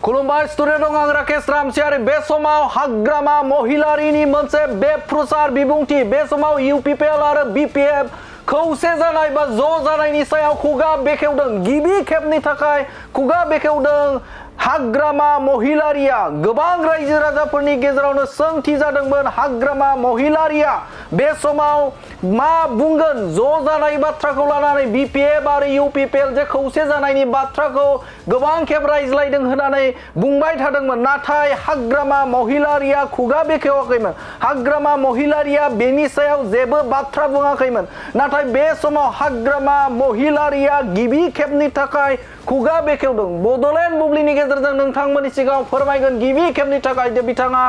खुलुमबाय स्टुडिअ दं आं राकेश रामसियारि बे समाव हाग्रामा महिलारिनि मोनसे बेफ्रुसार बिबुंथि बे समाव इउपिपिएल आरो बिपिएफ खौसे जानाय बा ज' जानायनि सायाव खुगा बेखेवदों गिबि खेबनि थाखाय खुगा बेखेवदों हाग्रामा महिलारिया गोबां रायजो राजाफोरनि गेजेरावनो सोंथि जादोंमोन हाग्रामा महिलारिया बे समाव मा बुंगोन ज' जानाय बाथ्राखौ लानानै बिपिएफ आरो इउपिपिएल जे खौसे जानायनि बाथ्राखौ गोबां खेब रायज्लायदों होननानै बुंबाय थादोंमोन नाथाय हाग्रामा महिलारिया खुगा बेखेवाखैमोन हाग्रामा महिलारिया बेनि सायाव जेबो बाथ्रा बुङाखैमोन नाथाय बे समाव हाग्रामा महिलारिया गिबि खेबनि थाखाय खुगा बेखेवदों बड'लेण्ड बुब्लिनि गेजेरजों नोंथांमोननि सिगाङाव फोरमायगोन गिबि खेबनि थाखाय जे बिथाङा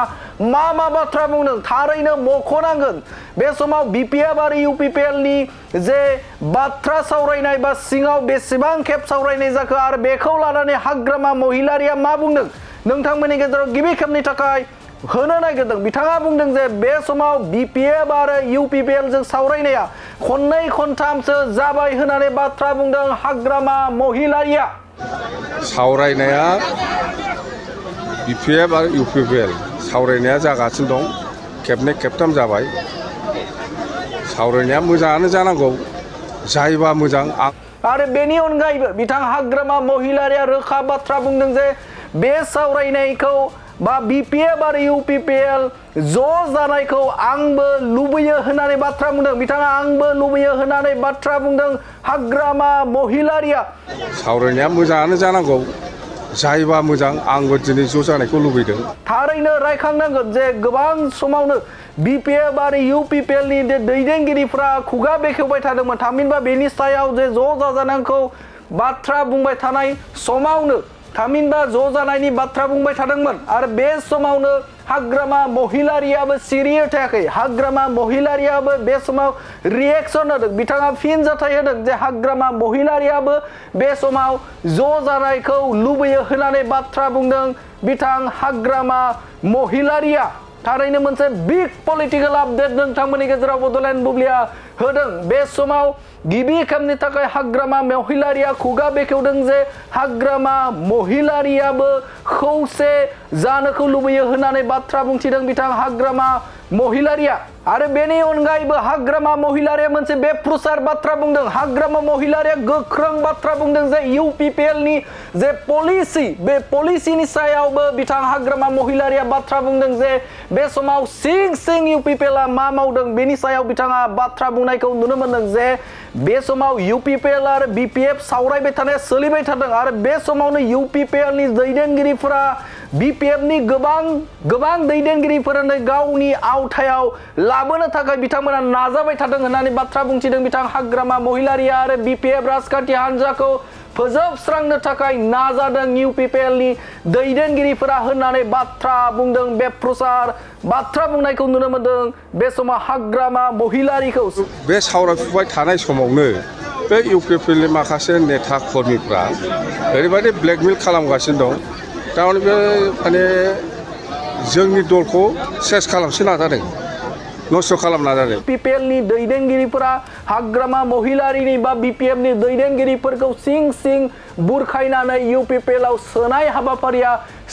मा बाथ्रा बुंदों थारैनो मख'नांगोन बे समाव बिपिएफ आरो इउपिपिएलनि जे बाथ्रा सावरायनाय बा सिङाव बेसेबां खेब सावरायनाय जाखो आरो बेखौ लानानै हाग्रामा महिलारिया मा बुंदों नोंथांमोननि गेजेराव गिबि खेबनि थाखाय होनो नागिरदों बिथाङा बुंदों जे बे समाव बिपिएफ आरो इउपिपिएल जों सावरायनाया खननै खनथामसो जाबाय होननानै बाथ्रा बुंदों हाग्रामा महिलारिया सावरायनाया बिपिएफ आरो इउपिपिएल सावरायनाया जागासिनो दं खेबनै खेबथाम जाबाय सावरायनाया मोजाङानो जानांगौ जायोबा मोजां आरो बेनि अनगायैबो बिथां हाग्रामा महिलारिया रोखा बाथ्रा बुंदों जे बे सावरायनायखौ बा बिपिएफ आरो इउपिपिएल ज' जानायखौ आंबो लुबैयो होननानै बाथ्रा बुंदों बिथाङा आंबो लुबैयो होननानै बाथ्रा बुंदों हाग्रामा महिलारिया सावरायनाया मोजाङानो जानांगौ जायोबा मोजां आंबो दिनै ज' जानायखौ लुबैदों थारैनो रायखांनांगोन जे गोबां समावनो बिपिएफ आरो इउपिपिएलनि दैदेनगिरिफ्रा खुगा बेखेवबाय थादोंमोन थामहिनबा बेनि सायाव जे ज' जाजानायखौ बाथ्रा बुंबाय थानाय समावनो थामहिनबा ज' जानायनि बाथ्रा बुंबाय थादोंमोन आरो बे समावनो हाग्रामा महिलारियाबो सिरियै थायाखै हाग्रामा महिलारियाबो बे समाव रिएक्सन होदों बिथाङा फिन जाथाय होदों जे हाग्रामा महिलारियाबो बे समाव ज' जानायखौ लुबैयो होननानै बाथ्रा बुंदों बिथां हाग्रामा महिलारिया थारैनो मोनसे बिग पलिटिकल आपडेट नोंथांमोननि गेजेराव बड'लेण्ड बुब्लिया होदों बे समाव गिबि खेबनि थाखाय हाग्रामा महिलारिया खुगा बेखेवदों जे हाग्रामा महिलारियाबो खौसे जानोखौ लुबैयो होननानै बाथ्रा बुंथिदों बिथां हाग्रामा महिलारिया आरो बेनि अनगायैबो हाग्रामा महिलारिया मोनसे बेफ्रुसार बाथ्रा बुंदों हाग्रामा महिलारिया गोख्रों बाथ्रा बुंदों जे इउपिपिएलनि जे पलिसि बे पलिसिनि सायावबो बिथां हाग्रामा महिलारिया बाथ्रा बुंदों जे बे समाव सिं इउपिपिएलआ मा मावदों बेनि सायाव बिथाङा बाथ्रा बुंनायखौ नुनो मोनदों जे बे समाव इउपिपिएल आरो बिपिएफ सावरायबाय थानाया सोलिबाय थादों आरो बे समावनो इउपिपिएलनि दैदेनगिरिफोरा बिपिएफनि गोबां दैदेनगिरिफोरानो गावनि आवथायाव लाबोनो थाखाय बिथांमोना नाजाबाय थादों होननानै बाथ्रा बुंथिदों बिथां हाग्रामा महिलारिया आरो बिपिएफ राजखान्थि हान्जाखौ फोजोबस्रांनो थाखाय नाजादों इउपिपिएलनि दैदेनगिरिफोरा होननानै बाथ्रा बुंदों बेफ्रुसार बाथ्रा बुंनायखौ नुनो मोनदों बे समाव हाग्रामा महिलारिखौ बे सावरायफुबाय थानाय समावनो बे इउपिपिएलनि माखासे नेता कर्मिफ्रा ओरैबायदि ब्लेकमेल खालामगासिनो दं थारमाने बे माने जोंनि दलखौ सेस खालामनो नाजादों नस्थ' खालामनो नाजादों बिपिएलनि दैदेनगिरिफोरा हाग्रामा महिलारिनि बा बिपिएफनि दैदेनगिरिफोरखौ सिं बुरखायनानै इउपिपिएलआव सोनाय हाबाफारिया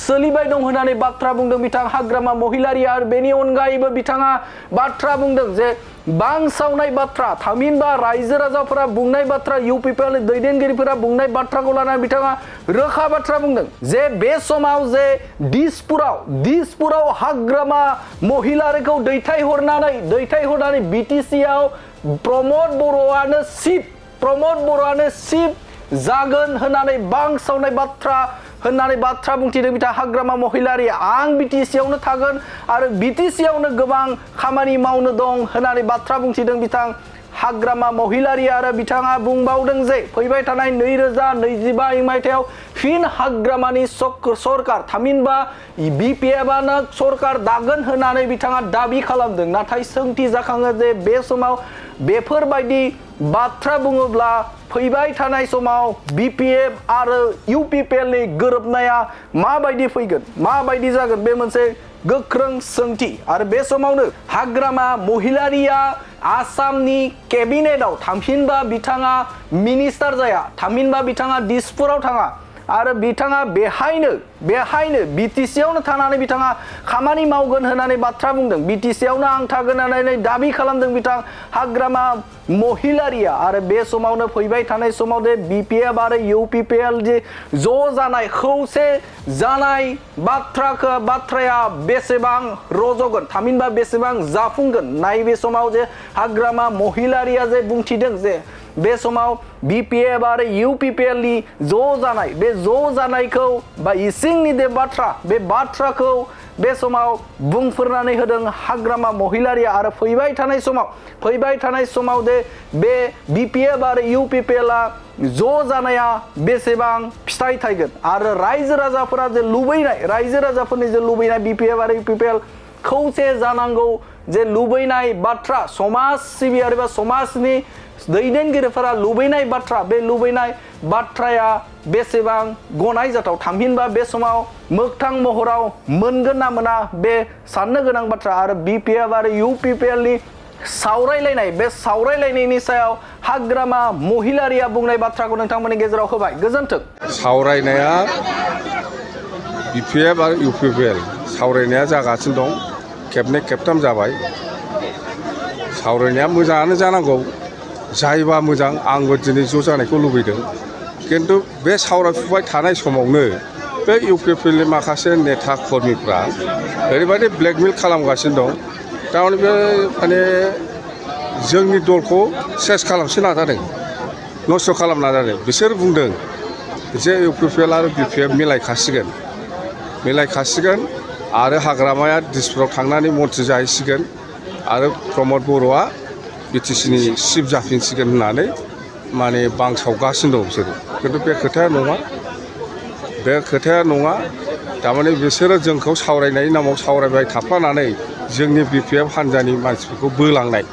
सोलिबाय दं होननानै बाथ्रा बुंदों बिथां हाग्रामा महिलारिया आरो बेनि अनगायैबो बिथाङा बाथ्रा बुंदों जे बांसावनाय बाथ्रा थामहिनबा रायजो राजाफोरा बुंनाय बाथ्रा इउपिपिएलनि दैदेनगिरिफोरा बुंनाय बाथ्राखौ लानानै बिथाङा रोखा बाथ्रा बुंदों जे बे समाव जे दिसपुराव हाग्रामा महिलारिखौ दैथायहरनानै बिटिसिआव प्रमद बर'आनो चिफ जागोन होननानै बांसावनाय बाथ्रा होननानै बाथ्रा बुंथिदों बिथां हाग्रामा महिलारिया आं बिटिसिआवनो थागोन आरो बिटिसिआवनो गोबां खामानि मावनो दं होननानै बाथ्रा बुंथिदों बिथां हाग्रामा महिलारिया आरो बिथाङा बुंबावदों जे फैबाय थानाय 2025 मायथाइयाव फिन हाग्रामानि सरकार थामहिनबा बिपिएफआनो सरकार दागोन होननानै बिथाङा दाबि खालामदों नाथाय सोंथि जाखाङो जे बे समाव बेफोरबायदि बाथ्रा बुङोब्ला फैबाय थानाय समाव बिपिएफ आरो इउपिपिएलनि गोरोबनाया माबायदि फैगोन माबायदि जागोन बे मोनसे गोख्रों सोंथि आरो बे समावनो हाग्रामा महिलारिया आसामनि केबिनेटआव थामहिनबा बिथाङा मिनिस्टार जाया थामहिनबा बिथाङा दिसपुराव थाङा आरो बिथाङा बेहायनो BTC आवनो थानानै बिथाङा खामानि मावगोन होननानै बाथ्रा बुंदों BTC आवनो आं थागोन होननानै दाबि खालामदों बिथां हाग्रामा महिलारिया आरो बे समावनो फैबाय थानाय समाव दे BPF आरो UPPL जे ज' जानाय खौसे जानाय बाथ्राया बेसेबां रज'गोन थामहिनबा बेसेबां जाफुंगोन नैबे समाव जे हाग्रामा महिलारिया जे बुंथिदों जे बे समाव BPF आरो UPPL नि ज' जानाय बे ज' जानायखौ बा इसिंनि दे बाथ्रा बे बाथ्राखौ बे समाव बुंफोरनानै होदों हाग्रामा महिलारिया आरो फैबाय थानाय समाव दे बे BPF आरो UPPL आ ज' जानाया बेसेबां फिथाइ थायगोन आरो रायजो राजाफोरा जे लुबैनाय रायजो राजाफोरनि जे लुबैनाय BPF आरो UPPL खौसे जानांगौ जे लुबैनाय बाथ्रा समाज सिबियारि बा समाजनि दैदेनगिरिफोरा लुबैनाय बाथ्रा बे लुबैनाय बाथ्राया बेसेबां गनायजाथाव थामहिनबा बे समाव मोगथां महराव मोनगोन ना मोना बे साननो गोनां बाथ्रा आरो BPF आरो UPPL नि सावरायलायनाय बे सावरायलायनायनि सायाव हाग्रामा महिलारिया बुंनाय बाथ्राखौ नोंथांमोननि गेजेराव होबाय गोजोन्थों सावरायनाया BPF आरो UPPL सावरायनाया जागासिनो दं खेबनै खेबथाम जाबाय सावरायनाया मोजाङानो जानांगौ जायोबा मोजां आंबो दिनै ज' जानायखौ लुबैदों किन्तु बे सावरायफुबाय थानाय समावनो बे UPPL नि माखासे नेता कर्मिफ्रा ओरैबायदि ब्लेकमेल खालामगासिनो दं थारमाने बे माने जोंनि दलखौ सेस खालामनो नाजादों नस्थ' खालामनो नाजादों बिसोर बुंदों जे UPPL आरो BPF मिलायखासिगोन आरो हाग्रामाया दिसपुराव थांनानै मन्थ्रि जाहैसिगोन आरो प्रमद बर'आ BTC नि चिफ जाफिनसिगोन होननानै माने बांसावगासिनो दं बिसोरो खिन्थु बे खोथाया नङा थारमाने बिसोरो जोंखौ सावरायनायनि नामाव सावरायबाय थाफ्लानानै जोंनि BPF हान्जानि मानसिफोरखौ बोलांनाय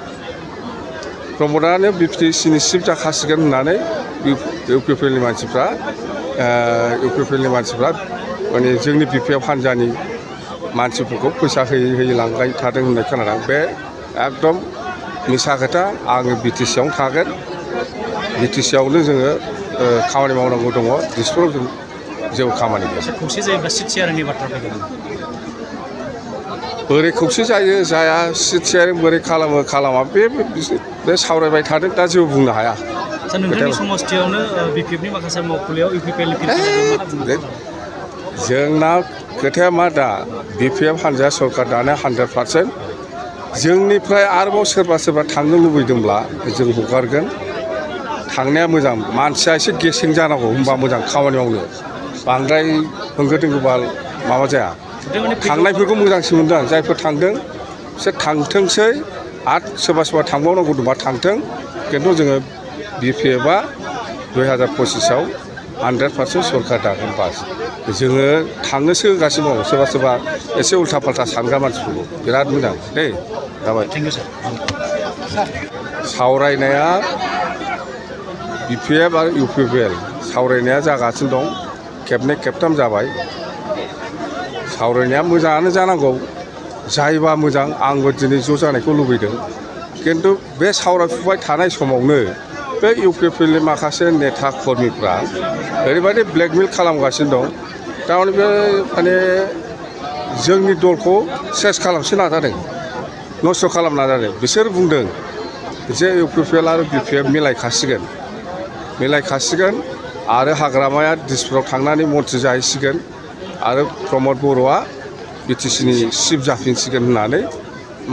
प्रमदानो BTC नि चिफ जाखासिगोन होननानै UPPL नि मानसिफ्रा माने जोंनि BPF हान्जानि मानसिफोरखौ फैसा होयै लांबाय थादों होननाय खोनादों बे एकदम मिसा खोथा आङो BTC आवनो थागोन BTC आवनो जोङो खामानि मावनांगौ दङ दिसपुराव जों जेबो खामानि गैया खौसे जायोब्ला सिट शेयारिंनि बाथ्रा फैगोन बोरै खौसे जायो जाया सिट शेयारिं बोरै खालामा बे सावरायबाय थादों दा जेबो बुंनो हाया नोंथांनि समस्थियावनो BPF नि माखासे मावखुलियाव UPPL नि जोंना खोथाया मा दा BPF हान्जाया सरकार दानाया 100% जोंनिफ्राय आरोबाव सोरबा थांनो लुबैदोंब्ला जों हगारगोन थांनाया मोजां मानसिया एसे गेसें जानांगौ होनबा मोजां खामानि मावनो बांद्राय होंगो दोंगोबा माबा जाया थांनायफोरखौ मोजांसिन मोनदों आं जायफोर थांदों बिसोर थांथोंसै आरो सोरबा थांबावनांगौ दंबा थांथों खिन्थु जोङो BPF आ 2025 आव 100% सरकार दागोन बास जोङो थांनोसो होगासिनो दं सोरबा एसे उल्था फाल्था सानग्रा मानसिफोरखौ बिराद मोजां दे जाबाय थेंक इउ सार सावरायनाया BPF आरो UPPL सावरायनाया जागासिनो दं खेबनै खेबथाम जाबाय सावरायनाया मोजाङानो जानांगौ जायोबा मोजां आंबो दिनै ज' जानायखौ लुबैदों किन्तु बे सावरायफुबाय थानाय समावनो बे UPPL नि माखासे नेता कर्मिफ्रा ओरैबायदि ब्लेकमेल खालामगासिनो दं थारमाने बे माने जोंनि दलखौ सेस खालामनो नाजादों नस्थ' खालामनो नाजादों बिसोर बुंदों जे UPPL आरो BPF मिलायखासिगोन आरो हाग्रामाया दिसपुराव थांनानै मन्थ्रि जाहैसिगोन आरो प्रमद बर'आ BTC नि चिफ जाफिनसिगोन होननानै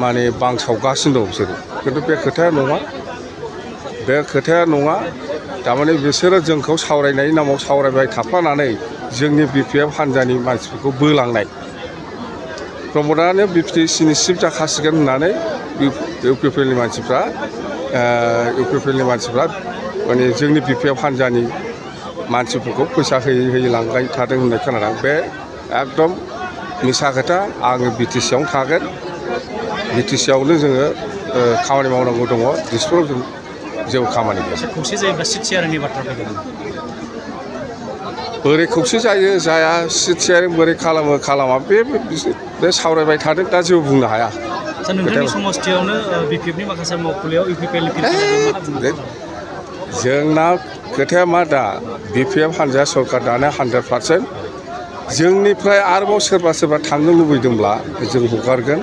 माने बांसावगासिनो दं बिसोरो खिन्थु बे खोथाया नङा थारमाने बिसोरो जोंखौ सावरायनायनि नामाव सावरायबाय थाफ्लानानै जोंनि BPF हान्जानि मानसिफोरखौ बोलांनाय प्रमदानो BTC नि चिफ जाखासिगोन होननानै UPPL नि मानसिफ्रा माने जोंनि BPF हान्जानि मानसिफोरखौ फैसा होयै लांबाय थादों होननाय खोनादों बे एकदम मिसा खोथा आङो BTC आवनो थागोन BTC आवनो जोङो खामानि मावनांगौ दङ दिसपुराव जों जेबो खामानि गैया खौसे जायोब्ला सिट शेयारिंनि बाथ्रा फैगोन बोरै खौसे जायो जाया सिट शेयारिं बोरै खालामा बे सावरायबाय थादों दा जेबो बुंनो हाया नोंथांनि समस्थियावनो BPF नि माखासे मावखुलियाव UPPL नि जोंना खोथाया मा दा BPF हानजाया सरकार दानो 100%। जोंनिफ्राय आरोबाव सोरबा सोरबा थांनो लुबैदोंब्ला जों हगारगोन।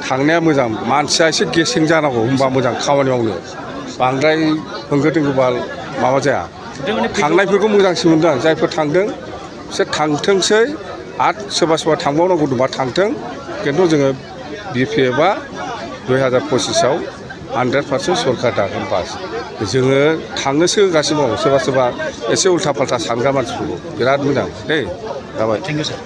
थांनाया मोजां, मानसिया एसे गेसें जानांगौ होनबा मोजां खामानि मावनो। बांद्राय होंगो दोंगोबा माबा जाया। थांनायफोरखौ मोजांसिन मोनदों आं। जायफोर थांदों बिसोर थांथोंसै आरो सोरबा सोरबा थांबावनांगौ दंबा थांथों। खिन्थु जोङो BPFआ 2025आव 100% सरकार दागोन बास। जोङो थांनोसो होगासिनो दं सोरबा सोरबा एसे उल्था फाल्था सानग्रा मानसिफोरखौ। बिराद मोजां दे जाबाय। Thank you sir.